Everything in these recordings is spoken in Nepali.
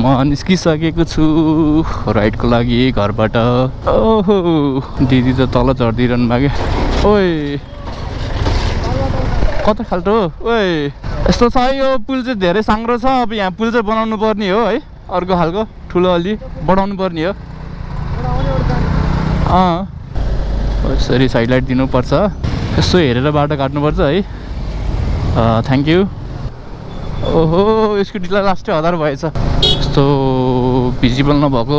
निस्किसकेको छु राइडको लागि घरबाट। ओहो दिदी त तल चढिदिरहनु भएको। ओए कता खाल्टो ओए यस्तो छ है यो पुल चाहिँ धेरै साङ्ग्रो छ। अब यहाँ पुल चाहिँ बनाउनु पर्ने हो है, अर्को खालको ठुलो अलि बढाउनु पर्ने हो। यसरी साइड लाइट दिनुपर्छ, यसो हेरेर बाटो काट्नुपर्छ है। Thank you. ओहो स्कुटीलाई लास्टै 1000 भएछ। यस्तो भिजिबल नभएको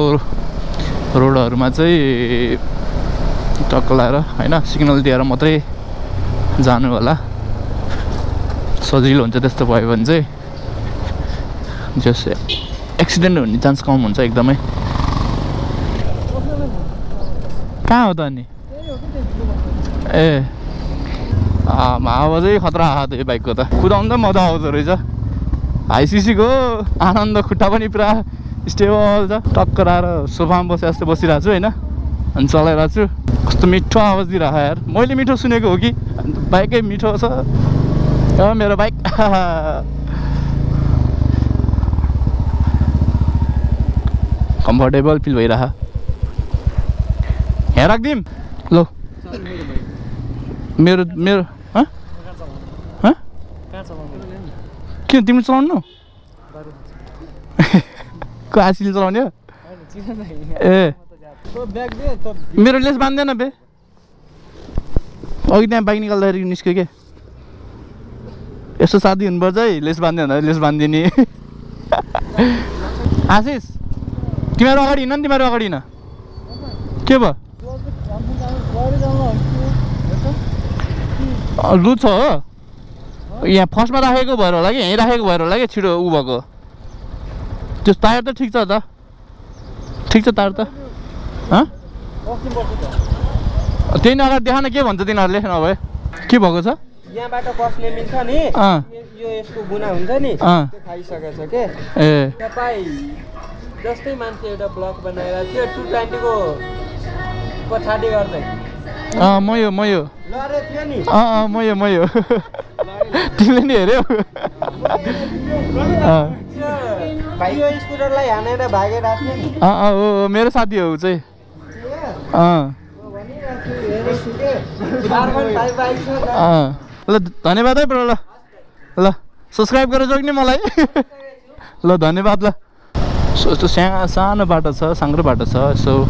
रोडहरूमा चाहिँ टक्क लाएर होइन सिग्नल दिएर मात्रै जानु होला, सजिलो हुन्छ। त्यस्तो भयो भने चाहिँ जस एक्सिडेन्ट हुने चान्स कम हुन्छ एकदमै। कहाँ हो त अनि? ए हावा चाहिँ खतरा हात यो बाइकको त, कुदाउनु त मजा आउँदो रहेछ। हाई सिसीको आनन्द, खुट्टा पनि पुरा स्टेबल छ। टक्कर आएर सोफामा बसे जस्तो बसिरहेको छु होइन, अनि चलाइरहेको छु। कस्तो मिठो आवाज दिइरहेको यार। मैले मिठो सुनेको हो कि बाइकै मिठो छ मेरो बाइक। Comfortable feel भइरह। यहाँ राखिदिउँ ल। मेरो मेरो किन तिमीले चलाउनु? को आशीले चलाउने हो? ए मेरो लेस बाँध्दैन बे। अघि त्यहाँ बाइक निकाल्दाखेरि निस्क्यो के। यस्तो साथी हुनुपर्छ है, लेस बाँध्यो भन्दा लेस बाँधिदिने। आशिष तिमीहरू अगाडि हिँड्न नि, तिमीहरू अगाडि हिँड। के भयो? लु छ हो यहाँ फर्स्टमा राखेको भएर होला कि, यहीँ राखेको भएर होला कि छिटो उ भएको। त्यो टायर त ठिक छ त, ठिक छ टायर त। त्यही न अगाडि देखा न के भन्छ तिनीहरूले नभए। के भएको छ? यहाँबाट बस्ने मिल्छ नि, यो यसको गुना हुन्छ नि, त्यो खाइसकेछ के। ए तपाईँ जस्तै मान्छे एउटा ब्लक बनाएर त्यो 220 को पछाडि गर्दै म यो लरे थियो नि। म यो तिमीले नि हेऱ्यौ? यो स्कुटरलाई हानेर भागेर थियो नि। हो मेरो साथी हो चाहिँ। ल धन्यवाद है ब्रो। ल ल सब्सक्राइब गरेर जाऊ नि मलाई। ल धन्यवाद। ल यस्तो सानो बाटो छ, साङ्ग्रो बाटो छ। यसो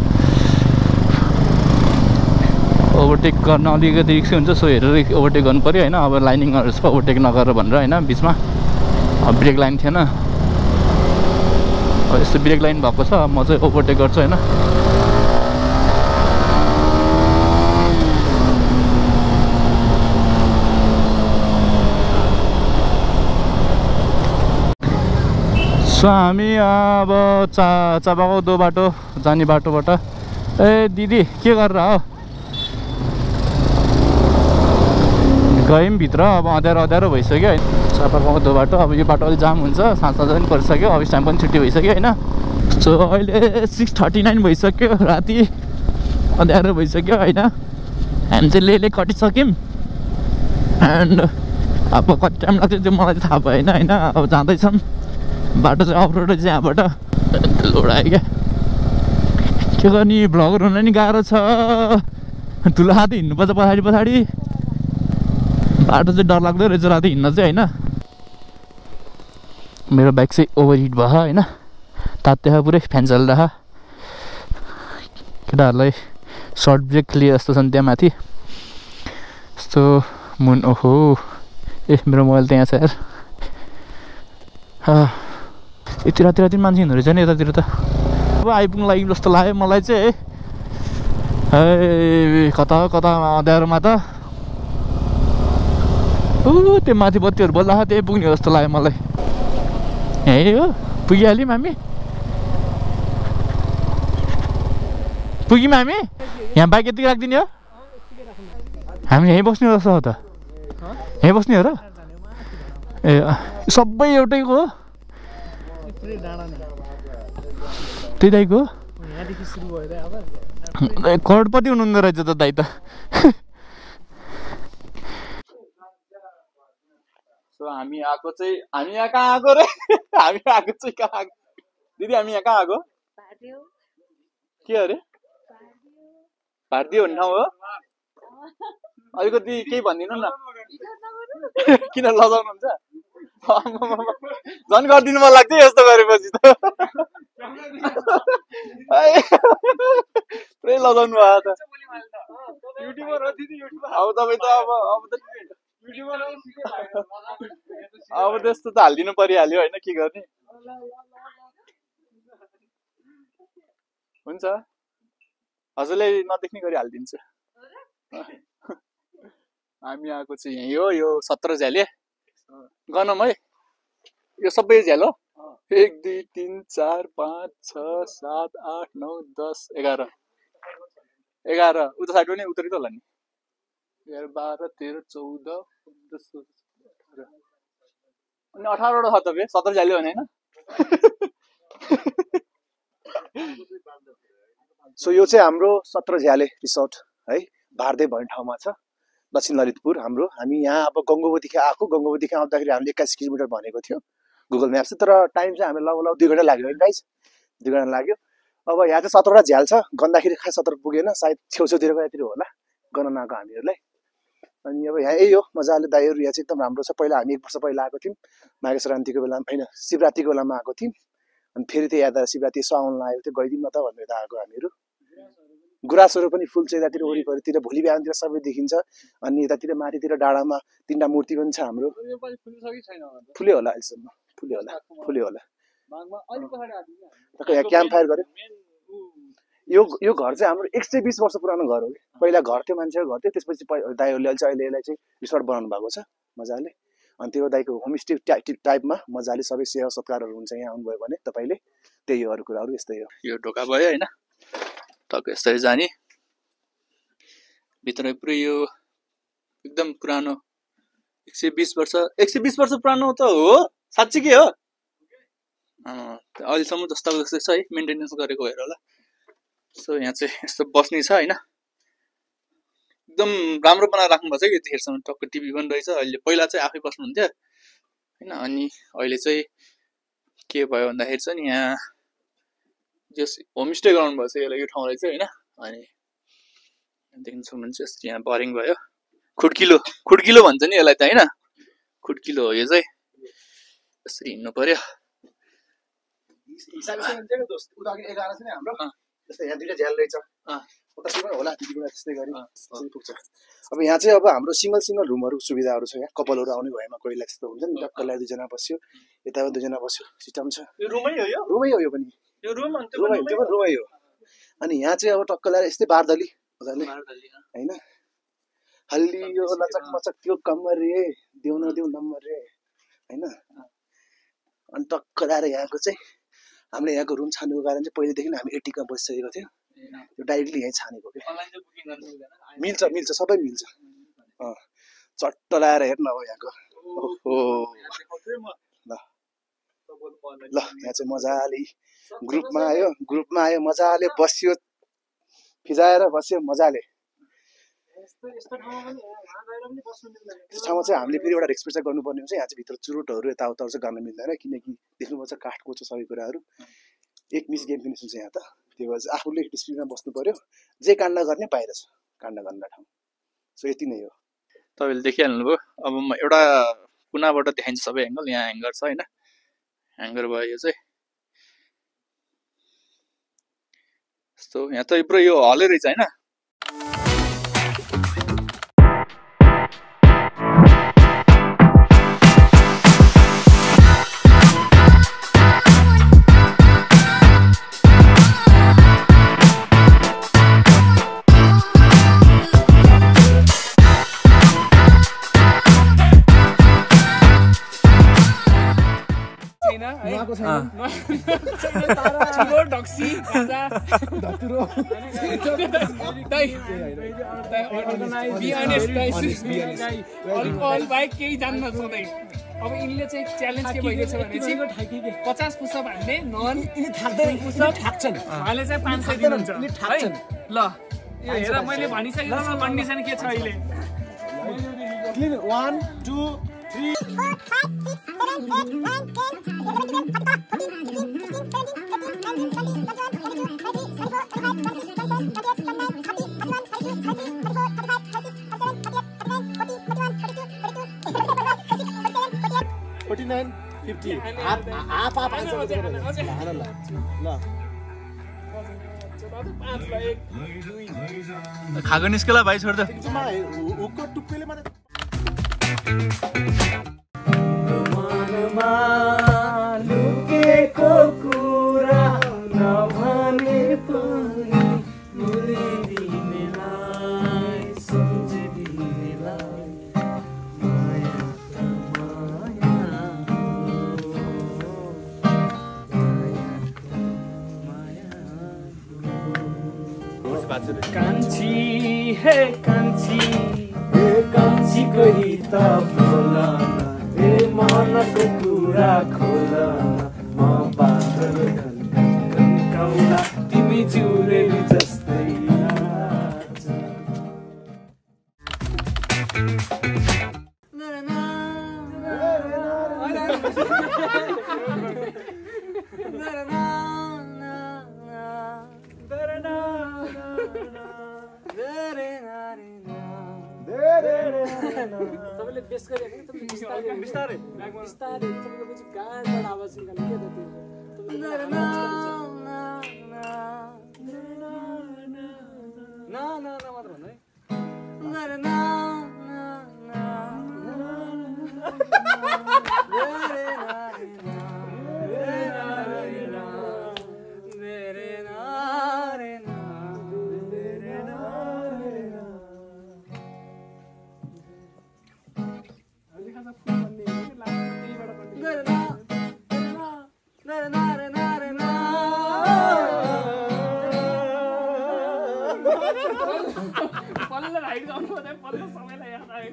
ओभरटेक गर्न अलिकति रिक्सी हुन्छ, सो हेरेर ओभरटेक गर्नु पऱ्यो होइन। अब लाइनिङहरू छ ओभरटेक नगरेर भनेर होइन, बिचमा ब्रेक लाइन थिएन। यस्तो ब्रेक लाइन भएको छ, म चाहिँ ओभरटेक गर्छु होइन। सो हामी अब चापाको दो बाटो जाने बाटोबाट। ए दिदी के गरेर हो? गयौँ भित्र, अब अँध्यारो भइसक्यो होइन। चापाको दो बाटो, अब यो बाटो अलिक जाम हुन्छ, साँझ पनि परिसक्यो, अफिस टाइम पनि छुट्टी भइसक्यो होइन। सो अहिले 6:39 भइसक्यो, राति अँध्यारो भइसक्यो होइन। हामी चाहिँ ले कटिसक्यौँ। एन्ड अब कति टाइम लाग्छ त्यो मलाई थाहा भएन होइन। अब जाँदैछौँ, बाटो चाहिँ अफरोड चाहिँ यहाँबाट लोडायो क्या। के गर्ने, भ्लगर हुन नि गाह्रो छ। ठुलो हात हिँड्नुपर्छ पछाडि। बाटो चाहिँ डरलाग्दो रहेछ राति हिँड्न चाहिँ होइन। मेरो बाइक चाहिँ ओभरहिट भयो होइन, तात्या पुरै फ्यान चलिरह। केटाहरूलाई सर्ट ब्रेक लिए जस्तो छन् त्यहाँ माथि यस्तो मुन। ओहो ए मेरो मोबाइल त यहाँ छ यार। यति राति मान्छे हिँड्दो रहेछ नि यतातिर त। अब आइपुग्नु लागि जस्तो लाग्यो मलाई चाहिँ। है कता अँध्यारोमा त त्यो माथि बत्तीहरू बोल्दा त्यही पुग्ने हो जस्तो लाग्यो मलाई। यहीँ हो पुगिहाल्यौँ हामी। पुग्यौँ हामी। यहाँ बाइक यतिकै राखिदिने हो? हामी यहीँ बस्ने हो जस्तो हो त? यहीँ बस्ने हो र? ए सबै एउटैको हो? त्यही दाइको हो? करोडपति हुनुहुँदो रहेछ त दाइ त। हामी आएको चाहिँ हामी यहाँ कहाँ आएको रे? हामी आएको चाहिँ कहाँ आएको? दिदी हामी यहाँ कहाँ आएको के अरे भारतीय भन्ने ठाउँ हो अलिकति केही भनिदिनु न किन लजाउनुहुन्छ झन् गरिदिनु मन लाग्थ्यो यस्तो गरेपछि त पुरै लजाउनु भयो त अब तपाईँ त अब त्यस्तो त हालिदिनु परिहाल्यो होइन के गर्ने हुन्छ हजुरले नदेख्ने गरी हालिदिन्छु हामी आएको चाहिँ यहीँ हो यो 17 झ्याले गनौँ है यो सबै झ्याल हो 1 2 3 4 5 6 7 8 9 10 11 उता साइड पनि उत्तरी त होला नि 12 13 14 15 16 अनि 18 वटा छ तपाईँ 17 झ्याले भने होइन सो यो चाहिँ हाम्रो 17 झ्याले रिसोर्ट है भारदे भन्ने ठाउँमा छ दक्षिण ललितपुर हाम्रो हामी यहाँ अब गङ्गोबदेखि आउँदाखेरि हामीले 21 किलोमिटर भनेको थियो गुगल म्याप्स तर टाइम चाहिँ हामीले लगभग 2 घन्टा लाग्यो गाइस 2 घन्टा लाग्यो अब यहाँ चाहिँ 17 वटा झ्याल छ गन्दाखेरि खास 17 पुगेन सायद छेउछेउतिरको यतिर होला गन्न नआएको हामीहरूलाई अनि अब यहाँ यही हो मजाले दाइहरू यहाँ चाहिँ एकदम राम्रो छ पहिला हामी 1 वर्ष पहिला आएको थियौँ माघे सङ्क्रान्तिको बेलामा होइन शिवरात्रिको बेलामा आएको थियौँ अनि फेरि त्यो याद शिवरात्रि साउन लागेको थियो गइदिउँ न त भनेर त आएको हामीहरू गुराँसहरू पनि फुल छ यतातिर वरिपरितिर भोलि बिहानतिर सबै देखिन्छ अनि यतातिर माथितिर डाँडामा 3टा मूर्ति पनि छ हाम्रो फुल्यो होला अहिलेसम्म फुल्यो होला यहाँ क्याम्प फायर गर्यो यो घर चाहिँ हाम्रो 120 वर्ष पुरानो घर हो कि पहिला घर थियो मान्छेको घर थियो त्यसपछि दाइहरूले अहिले यसलाई चाहिँ रिसोर्ट बनाउनु भएको छ मजाले अनि त्यो दाइको होमस्टे टाइपमा मजाले सबै सेवा सत्कारहरू हुन्छ यहाँ आउनुभयो भने तपाईँले त्यही हो अरू कुराहरू यस्तै हो यो ढोका भयो होइन टक्क यसरी जाने भित्र पुरै यो एकदम पुरानो 120 वर्ष पुरानो त हो साँच्चै के हो अहिलेसम्म जस्ताको जस्तै छ है मेन्टेनेन्स गरेको भएर होला सो यहाँ चाहिँ यस्तो बस्ने छ होइन एकदम राम्रो बनाएर राख्नु भएको छ कि यतिखेरसम्म टक्क टिभी पनि रहेछ अहिले पहिला चाहिँ आफै बस्नुहुन्थ्यो होइन अनि अहिले चाहिँ के भयो भन्दाखेरि चाहिँ यहाँ जस होमस्टे गराउनु भएको छ यसलाई यो ठाउँलाई चाहिँ होइन अनि देख्न सक्नुहुन्छ यस्तो यहाँ बोरिङ भयो खुड्किलो भन्छ नि यसलाई त होइन खुड्किलो हो यो चाहिँ यसरी हिँड्नु पर्यो यहाँ 2टा झ्याल रहेछ होला त्यस्तै गरी पुग्छ अब यहाँ चाहिँ अब हाम्रो सिंगल रुमहरू सुविधाहरू छ यहाँ कपालहरू आउने भएमा कोहीलाई त्यस्तो हुन्छ नि टक्कलाई 2 जना बस्यो यता 2 जना बस्यो सिस्टम छ रुमै हो यो पनि रुमै हो अनि यहाँ चाहिँ अब टक्कलाई यस्तै बारदली मजाले होइन हल्लियो लचक मचक त्यो कम्मर रे देउ न देउ नम्बर रे होइन अनि टक्क ल्याएर यहाँको चाहिँ हामीले यहाँको रुम छान्नुको कारण चाहिँ पहिलेदेखि हामी 80 का बसिसकेको थियो त्यो डाइरेक्टली यहीँ छानेको के मिल्छ सबै मिल्छ चट्ट ल्याएर हेर्न अब यहाँको ल यहाँ चाहिँ मजाले ग्रुपमा आयो मजाले बस्यो फिजाएर बस्यो मजाले यस्तो ठाउँमा चाहिँ हामीले फेरि एउटा रेस्पेक्ट चाहिँ गर्नुपर्ने हुन्छ यहाँ चाहिँ भित्र चुरोटहरू यताउताहरू चाहिँ गर्न मिल्दैन किनकि देख्नुपर्छ काठको छ सबै कुराहरू एक मिस गेम फिनिस हुन्छ यहाँ त त्यो भएर आफूले डिसिप्लिनमा बस्नु पर्यो जे काण्ड गर्ने बाहिर छ काण्ड गर्ने ठाउँ सो यति नै हो तपाईँले देखिहाल्नुभयो अब म एउटा कुनाबाट देखाइन्छ सबै एङ्गल यहाँ ह्याङ्गर छ होइन ह्याङ्गर भयो यो चाहिँ यस्तो यहाँ त पुरो यो हलै रहेछ होइन केही जान्न सधैँ अब यिनले चाहिँ च्यालेन्ज के भइरहेछ भने चाहिँ 50 पुसअप हान्ने नन पुसअप थाक्छन् उहाँले चाहिँ 500 दिनुहुन्छ है ल यो हेर मैले भनिसकेको छु कन्डिसन के छ अहिले 1 2 3 खाएको निस्केला भाइ छोड्दै लुकेको कुरा नभने पनि भुलिदिनेलाई सम्झिदिनेलाई माया त माया कान्छी हे कान्छी कोही त बोल ए मनको कुरा खोल म बादल कौला तिमी जुरेली जस्तै तपाईँले बेस गरेको बिस्तारै बिस्तारै बिस्तारै तपाईँको पछि गाडबाट आवाज निकाल्नु के त ना मात्र भन्नु पल्लो राइड गर्नु पर्दा पल्लो सबैलाई याद आयो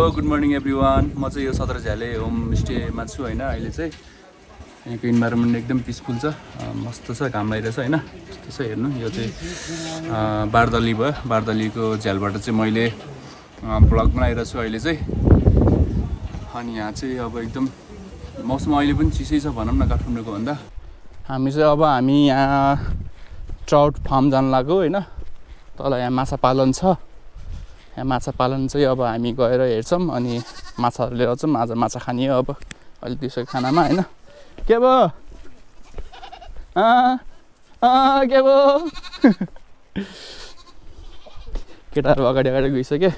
गुड मर्निङ एभ्रिवान। म चाहिँ यो सत्र झ्याले होमस्टेमा छु होइन। अहिले चाहिँ यहाँको इन्भाइरोमेन्ट एकदम पिसफुल छ, मस्त छ, घाम लागिरहेछ होइन। त्यस्तो छ हेर्नु। यो चाहिँ बारदली भयो, बारदलीको झ्यालबाट चाहिँ मैले ब्लग बनाइरहेको छु अहिले चाहिँ। अनि यहाँ चाहिँ अब एकदम मौसम अहिले पनि चिसै छ भनौँ न काठमाडौँको भन्दा। हामी यहाँ ट्राउट फार्म जानु लाग्यो होइन। तल यहाँ माछा पालन छ। यहाँ माछा पालन चाहिँ अब हामी गएर हेर्छौँ अनि माछाहरू लिएर आउँछौँ। आज माछा खाने हो अब अहिले दिउँसोको खानामा होइन। के भयो के भयो केटाहरू अगाडि गइसक्यो।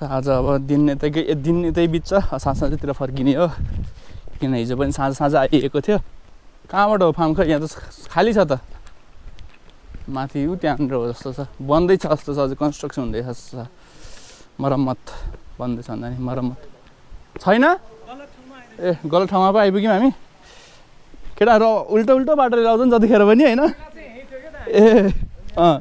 आज अब दिन यतै बित्छ, साँझतिर फर्किने हो। किन हिजो पनि साँझ आइएको थियो। कहाँबाट हो फार्म? खै यहाँ त खाली छ त। माथि त्यहाँनिर हो जस्तो छ, बन्दै छ जस्तो छ, अझै कन्स्ट्रक्सन हुँदैछ जस्तो छ। मरम्मत बन्दैछ भन्दा नि मरम्मत छैन। ए गलत ठाउँमा पो आइपुग्यौँ हामी। केटाहरू उल्टो बाटो लिएर आउँछ नि जतिखेर पनि होइन। ए अँ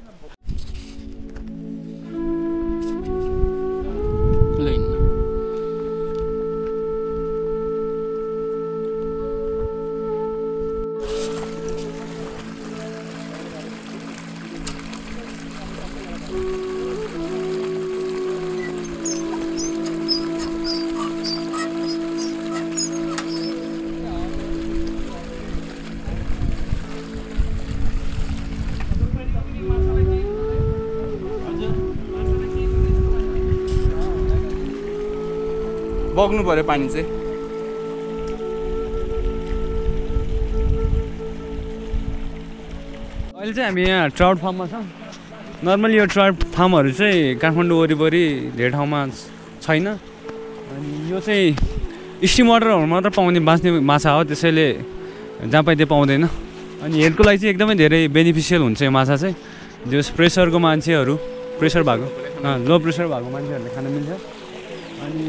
बग्नु पर्यो पानी चाहिँ। अहिले चाहिँ हामी यहाँ ट्राउट फार्ममा छौँ। नर्मली यो ट्राउट फार्महरू चाहिँ काठमाडौँ वरिपरि धेरै ठाउँमा छैन। अनि यो चाहिँ स्टिम वाटरहरू मात्र पाउने बाँच्ने माछा हो, त्यसैले जहाँ पाइ त्यो पाउँदैन। अनि हेल्थको लागि चाहिँ एकदमै धेरै बेनिफिसियल हुन्छ यो माछा चाहिँ। जो प्रेसरको मान्छेहरू, प्रेसर भएको लो प्रेसर भएको मान्छेहरूले खान मिल्छ। अनि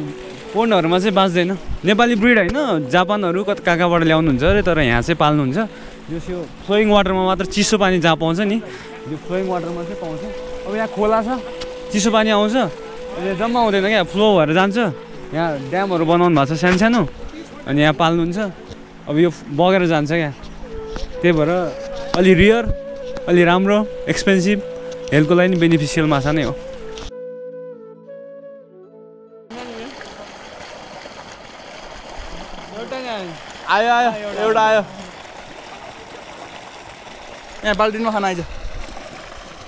पोन्डहरूमा चाहिँ बाँच्दैन। नेपाली ब्रिड होइन, जापानहरू कहाँ कहाँबाट ल्याउनुहुन्छ अरे, तर यहाँ चाहिँ पाल्नुहुन्छ। यो फ्लोइङ वाटरमा मात्र चिसो पानी जहाँ पाउँछ नि, यो फ्लोइङ वाटरमा चाहिँ पाउँछ। अब यहाँ खोला छ, चिसो पानी आउँछ, जम्मा आउँदैन क्या, फ्लो भएर जान्छ। यहाँ ड्यामहरू बनाउनु भएको छ सानो सानो, अनि यहाँ पाल्नुहुन्छ। अब यो बगेर जान्छ क्या, त्यही भएर अलि रियर, अलि राम्रो, एक्सपेन्सिभ, हेल्थको लागि नि बेनिफिसियल माछा नै हो। आयो आयो एउटा आयो यहाँ बाल्टिनमा खाना आइज।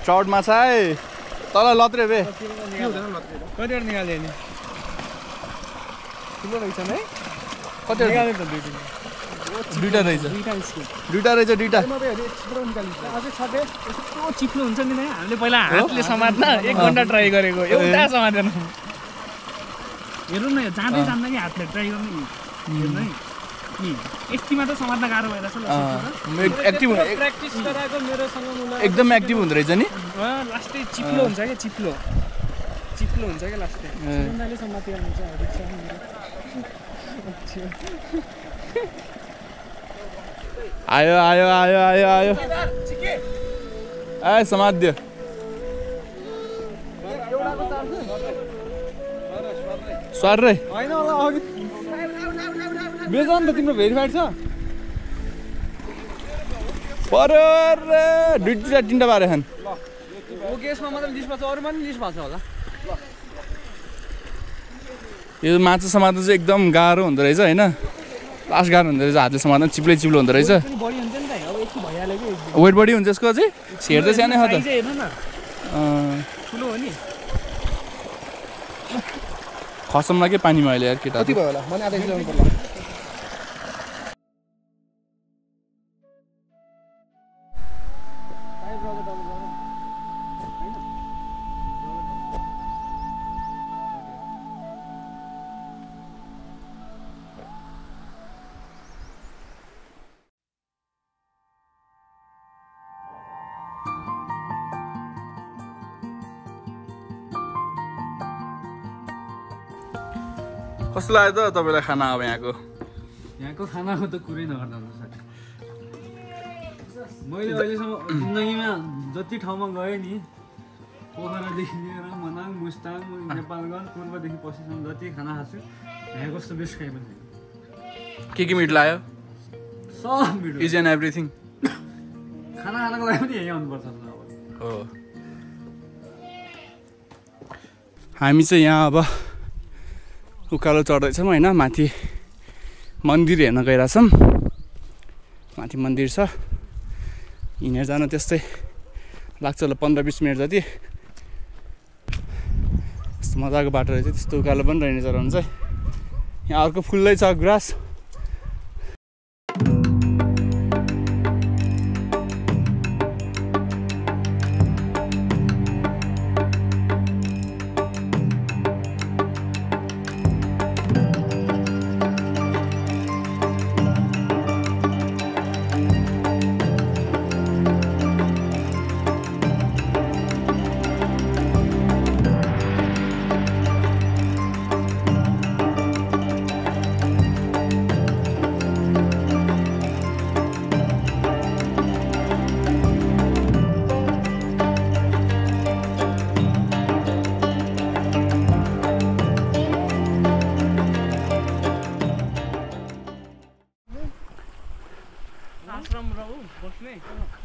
ट्राउट माछा है तल लत्रे बे कतिवटा निकाल्यो नि ठुलो रहेछ है। कतिवटा दुईटा रहेछ दुईटा यस्तो चिप्लो हुन्छ नि हामीले पहिला हातले समात्न 1 घन्टा ट्राई गरेको, एउटा समातेन। हेर्नु न जाँदै जाँदा कि हातले ट्राई गर्नु हेर्नु है नि, यति मात्र समात्न गाह्रो भइरहेछ। एक्टिभ प्र्याक्टिस गराएको मेरोसँग एकदम एक्टिभ हुँदो रहेछ नि। लास्टै चिप्लो हुन्छ क्या, चिप्लो हुन्छ क्या लास्टै। सुन्दाले समातेर हुन्छ आयो आयो आयो आयो आयो आयो समात्यो। स्वार रे होइन होला अघि बेच नि त, तिम्रो भेरिफाइड छ। पर्यो रे दुईटा तिनवटा बारे खान। ओ केसमा मात्र लिस्ट भएको छ, अरूमा पनि लिस्ट भएको छ होला। यो माछा समात्नु चाहिँ एकदम गाह्रो हुँदो रहेछ होइन, लास्ट गाह्रो हुँदो रहेछ। हातले समात्नु चिप्लो हुँदो रहेछ। वेट बढी हुन्छ यसको चाहिँ, हेर्दै सानै हो त। खसममा के पानीमा अहिले यार केटा। कस्तो लाग्यो त तपाईँलाई खाना? अब यहाँको खानाको त कुरै नगर्दा हुन्छ साथी। मैले अहिलेसम्म जिन्दगीमा जति ठाउँमा गएँ नि, पोखरादेखि लिएर मनाङ, मुस्ताङ, नेपालगञ्ज, पूर्वदेखि पश्चिमसम्म जति खाना खान्छु, यहाँ कस्तो बेस्ट खाइ पनि के मिट लाग्यो? सब मिठो, इज एन्ड एभ्रिथिङ। खाना खानको लागि पनि यहीँ आउनुपर्छ हो। हामी चाहिँ यहाँ अब उकालो चढ्दैछौँ होइन, माथि मन्दिर हेर्न गइरहेछौँ। माथि मन्दिर छ, हिँडेर जानु त्यस्तै लाग्छ होला 15-20 मिनट जति। यस्तो मजाको बाटो रहेछ, त्यस्तो उकालो पनि रहेन चढाउनु चाहिँ। यहाँ अर्को फुल्दै छ ग्रास।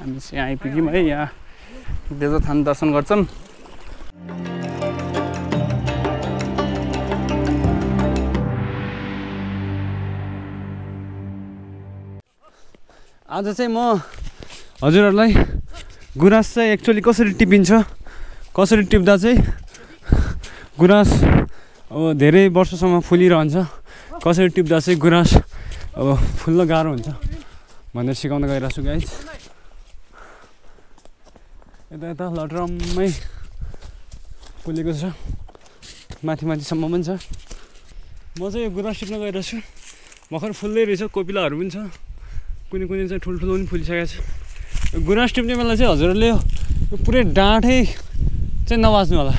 हामी चाहिँ आइपुग्यौँ है, यहाँ बेजोथान दर्शन गर्छौँ। आज चाहिँ म हजुरहरूलाई गुराँस चाहिँ एक्चुअली कसरी टिपिन्छ, कसरी टिप्दा चाहिँ गुराँस अब धेरै वर्षसम्म फुलिरहन्छ कसरी टिप्दा चाहिँ गुराँस अब फुल्न गाह्रो हुन्छ भनेर सिकाउन गइरहेको छु गाइज यता लटरम्मै फुलेको छ माथि माथिसम्म पनि छ म चाहिँ यो गुराँस टिप्न गइरहेको छु भर्खर फुल्दै रहेछ कोपिलाहरू पनि छ कुनै कुनै चाहिँ ठुल्ठुलो पनि फुलिसकेको छ गुराँस टिप्ने बेला चाहिँ हजुरहरूले यो पुरै डाँठै चाहिँ नबाच्नु होला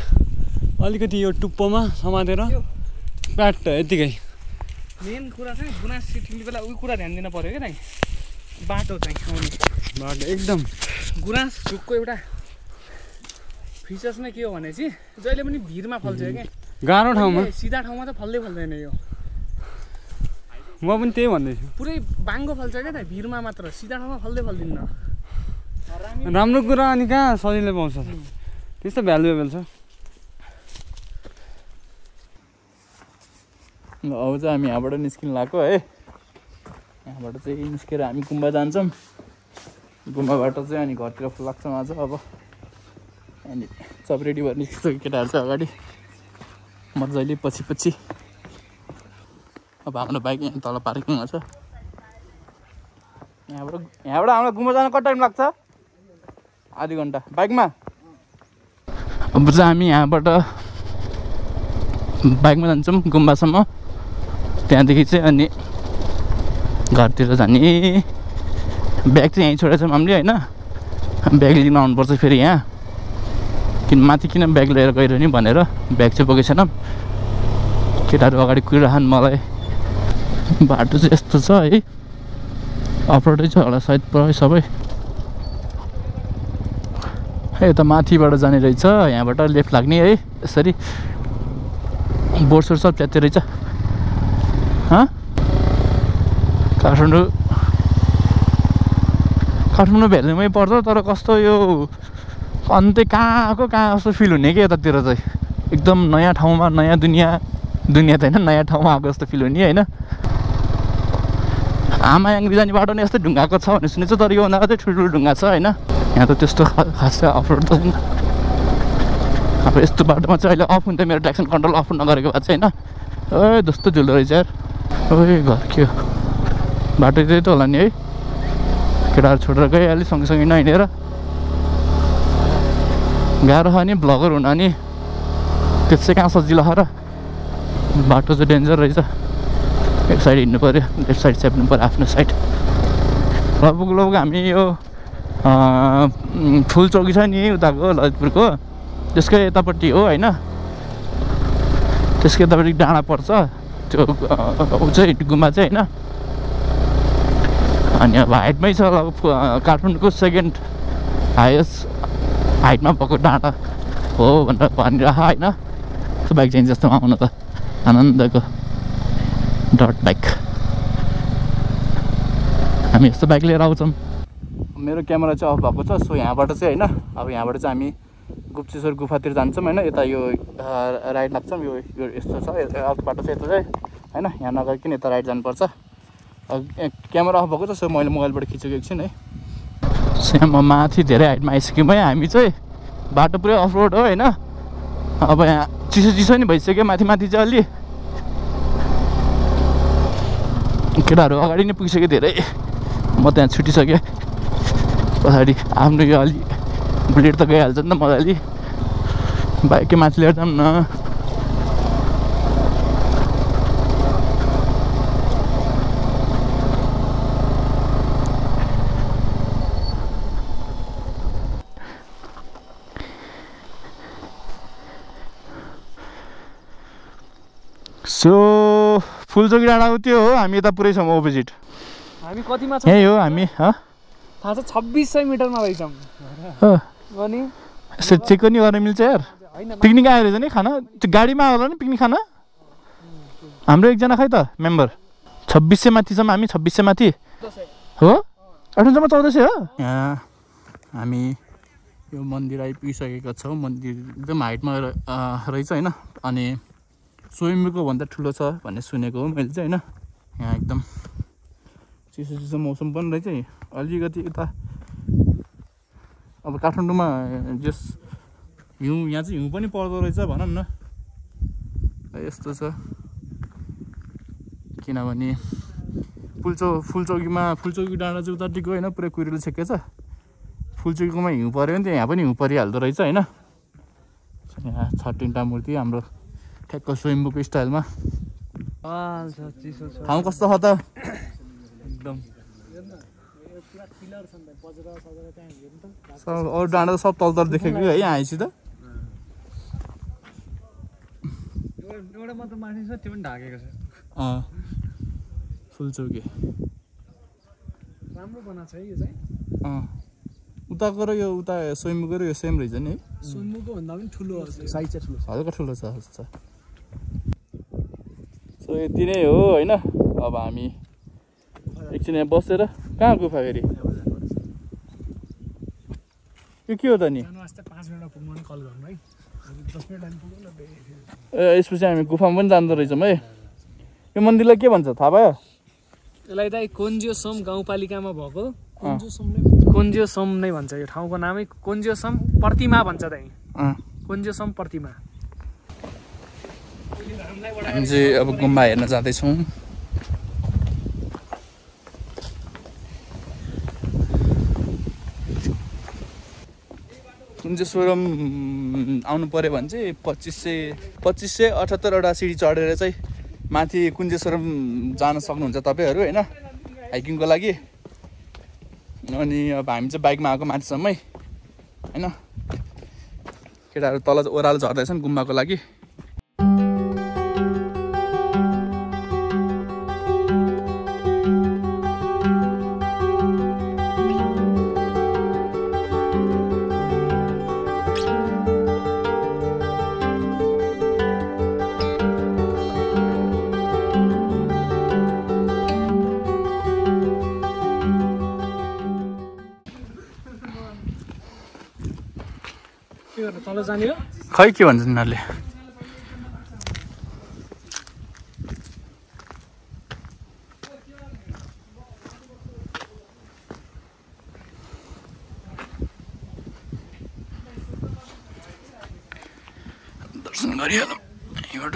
अलिकति यो टुप्पोमा समातेर प्याट यतिकै मेन कुरा चाहिँ गुराँस टिप्ने बेला उयो कुरा ध्यान दिन पर्यो क्या दाइ बाटो चाहिँ आउने बाटो एकदम गुराँस रुखको एउटा फिचर्स नै के हो भने चाहिँ जहिले पनि भिरमा फल्छ क्या गाह्रो ठाउँमा सिधा ठाउँमा त फल्दै फल्दैन यो म पनि त्यही भन्दैछु पुरै बाङ्गो फल्छ क्या त भिरमा मात्र सिधा ठाउँमा फल्दै फल्दिन्न राम्रो कुरा अनि कहाँ सजिलै पाउँछ त्यस्तो भ्यालुएबल छ अब चाहिँ हामी यहाँबाट निस्किनु लाग्यो है यहाँबाट चाहिँ निस्केर हामी गुम्बा जान्छौँ गुम्बाबाट चाहिँ अनि घरतिर लाग्छौँ आज अब अनि सब रेडी भएर निस्किसक्यो केटाहरू चाहिँ अगाडि मजाले पछि अब हाम्रो बाइक यहाँ तल पार्किङमा छ यहाँबाट हामीलाई गुम्बा जान कति टाइम लाग्छ आधी घन्टा बाइकमा अब चाहिँ हामी यहाँबाट बाइकमा जान्छौँ गुम्बासम्म त्यहाँदेखि चाहिँ अनि घरतिर जाने ब्याग चाहिँ यहीँ छोडेको छौँ हामीले होइन ब्याग लिन आउनुपर्छ फेरि यहाँ माथि किन ब्याग लिएर गइरहने भनेर ब्याग चाहिँ बोकेको छैन केटाहरू अगाडि कुदिरहन् मलाई बाटो चाहिँ यस्तो छ है अफरोडै छ होला सायद प्रायः सबै यता माथिबाट जाने रहेछ यहाँबाट लेफ्ट लाग्ने है यसरी बोर्डसोर्ड सब च्यात्ते रहेछ काठमाडौँ भ्यालीमै पर्छ तर कस्तो यो अन्त्य कहाँको कहाँ जस्तो फिल हुने कि यतातिर चाहिँ एकदम नयाँ ठाउँमा नयाँ दुनियाँ त होइन नयाँ ठाउँमा आएको जस्तो फिल हुने होइन आमायाङ्ग्री जाने बाटो नै यस्तै ढुङ्गाको छ भन्ने सुनेको छु तर योभन्दा चाहिँ ठुल्ठुलो ढुङ्गा छ होइन यहाँ त त्यस्तो खास चाहिँ अफरोड त छैन अब यस्तो बाटोमा चाहिँ अहिले अफ हुन्छ मेरो ट्र्याक्सन कन्ट्रोल अफ नगरेको भए चाहिँ होइन जस्तो झुल्दो रहेछ यार घर के बाटो त्यही त होला नि है केटाहरू छोडेर गइहाल्यो सँगसँगै नहिँडेर गाह्रो छ नि भ्लगर हुन नि त्यसै कहाँ सजिलो छ र बाटो चाहिँ डेन्जर रहेछ एक साइड हिँड्नु पऱ्यो लेफ्ट साइड चेप्नु पऱ्यो आफ्नो साइड लगभग हामी यो फुल चौकी छ नि उताको ललितपुरको त्यसकै यतापट्टि हो होइन त्यसको यतापट्टि डाँडा पर्छ त्यो चाहिँ गुम्बा चाहिँ होइन अनि अब हाइटमै छ काठमाडौँको सेकेन्ड हाइएस्ट हाइटमा भएको डाँडा हो भनेर भनिरह होइन त्यो बाइक चाहिँ जस्तोमा आउनु त आनन्दको डट बाइक हामी यस्तो बाइक लिएर आउँछौँ मेरो क्यामेरा चाहिँ अफ भएको छ सो यहाँबाट चाहिँ होइन अब यहाँबाट चाहिँ हामी गुप्तेश्वर गुफातिर जान्छौँ होइन यता यो राइट लाग्छौँ यो यस्तो छ अर्को बाटो चाहिँ यता चाहिँ होइन यहाँ नगरिकन यता राइट जानुपर्छ क्यामेरा अफ भएको छ सो मैले मोबाइलबाट खिचेको एकछिन है सो यहाँ म माथि धेरै हाइटमा आइसक्यौँ है हामी चाहिँ बाटो पुरै अफ रोड हो होइन अब यहाँ चिसो नि भइसक्यो माथि चाहिँ अलि केटाहरू अगाडि नै पुगिसक्यो धेरै म त्यहाँ छुटिसकेँ पछाडि आफ्नो यो अलि बुलेट त गइहाल्छ नि त मजाले बाइकै माथि लिएर जाऊँ न सो फुलचोकी डाँडा त्यो हो हामी यता पुरै छौँ अपोजिट हामी कतिमा छ यही हो हामी थाहा छ 2600 मिटरमा रहेछौँ अनि यसो चेक पनि गर्न मिल्छ यार पिकनिक आएर रहेछ नि खाना त्यो गाडीमा होला नि पिकनिक खाना हाम्रो एकजना खै त मेम्बर 2600 माथि छौँ हामी 2600 माथि हो 1800मा 1400 हो यहाँ हामी यो मन्दिर आइपुगिसकेका छौँ मन्दिर एकदम हाइटमा रहेछ होइन अनि स्वयम्भूको भन्दा ठुलो छ भन्ने सुनेको हो मैले चाहिँ होइन यहाँ एकदम चिसो मौसम पनि रहेछ अलिकति यता अब काठमाडौँमा जस हिउँ यहाँ चाहिँ हिउँ पनि पर्दो रहेछ भनौँ न यस्तो छ किनभने फुलचौकी डाँडा चाहिँ उताटिको होइन पुरै कुहिरोले छेकेछ फुलचौकीकोमा हिउँ पऱ्यो भने यहाँ पनि हिउँ परिहाल्दो रहेछ होइन यहाँ छ 3टा मूर्ति हाम्रो ठ्याक्क स्वयम्भूको स्टाइलमा ठाउँ कस्तो छ त एकदम अरू डाँडा त सब तल देखेको है यहाँ आएपछि त एउटा मात्र माथि छ त्यो पनि ढाकेको छ फुलचौकी राम्रो बनाएको छ है यो चाहिँ उताको र यो उता स्वयम्भूको र यो सेम रहेछ नि है सुनमुको भन्दा पनि ठुलो साइज चाहिँ ठुलो छ हल्का ठुलो छ सो यति नै हो होइन अब हामी एकछिन यहाँ बसेर कहाँ गुफा फेरि यो के हो त नि जानु वास्ते 5 मिनेटमा पुग्नु भने कल गर्नु है 10 मिनेट टाइम पुग्नु न यसपछि हामी गुफामा पनि जाँदो रहेछौँ है यो मन्दिरलाई के भन्छ थाहा भयो यसलाई त कोन्जियोसोम गाउँपालिकामा भएको कोन्जियोसोम नै भन्छ यो ठाउँको नामै कोन्जियोसोम प्रतिमा भन्छ त कोन्जियोसोम प्रतिमा हामी चाहिँ अब गुम्बा हेर्न जाँदैछौँ कुञ्जेश्वरम आउनु पऱ्यो भने चाहिँ 2578वटा सिडी चढेर चाहिँ माथि कुञ्जेश्वरम जान सक्नुहुन्छ तपाईँहरू होइन हाइकिङको लागि अनि अब हामी चाहिँ बाइकमा आएको माथिसम्मै होइन केटाहरू तल ओह्रालो झर्दैछन् गुम्बाको लागि तल जाने हो खै के भन्छ यिनीहरूले दर्शन गरिहालौँ यहाँबाट